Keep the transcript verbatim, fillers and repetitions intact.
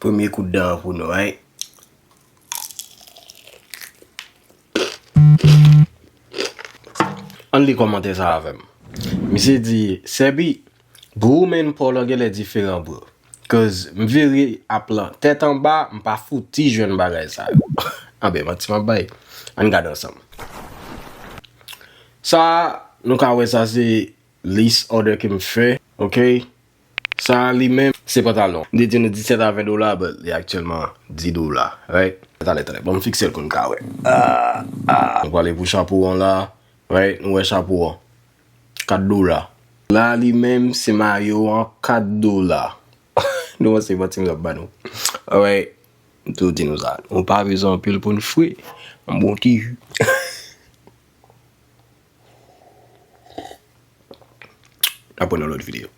Premye kout dan an pou nou, right? Ann li kòmantè sa avè m. Misye di, Sebi, Bro, men Paul an genlè diferan, bro. Cause m vire ap lan tèt anba, m pa fouti jwenn bagay sa yo. Anben, manti m ap bay. Ann gade ansanm. Sa, nou ka wè sa se list order ke m fè, ok? Sa li menm, se pantalon. M te di nou disèt a ven dola, but li aktyèlman dis dola, right? Talè, talè. Bon, m fikse l pou n ka wè. Ah, ah. Nou prale pou chapo an la, right? Nou wè chapo an. Kat dola. La li menm se mayo an kat dola. Nou wè se manti m ap ba nou. Alright. M tou di nou sa. Nou pa bezwen anpil pou n fre. Yon bon ti ji. N ap wè nan lòt videyo.